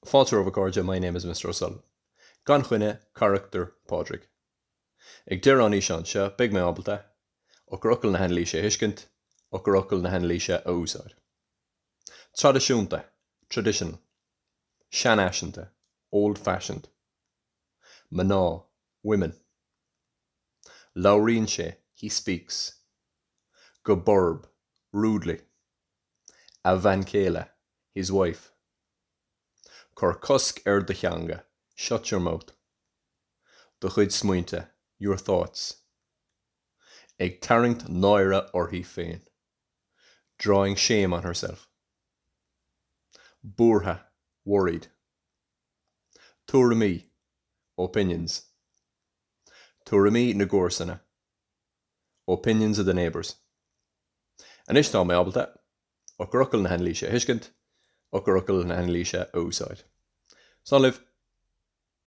Fáilte romhaibh a chairde, my name is Mr O'Sullivan. Gan choinne, carachtar Pádraig. Ag deireadh an fhíseáin seo, beidh mé ábalta, Eochairfhocail na hanailíse a thuiscint, Eochairfhocail na hanailíse a úsáid. Traidisiúnta, traditional. Seanfhaiseanta, old-fashioned. Mná, women. Labhraíonn sé, he speaks. Go borb, rudely. A bhean chéile, his wife. Cuir cosc ar do theanga, shut your mouth. Do chuid smaointe, your thoughts. Ag tarraingt náire uirthi féin, drawing shame on herself. Buartha, worried. Tuairimí, opinions. Tuairimí na gcomharsana, opinions of the neighbours. Anois tá mé ábalta eochairfhocail na hanailíse a thuiscint, eochairfhocail na hanailíse a úsáid. Slán libh!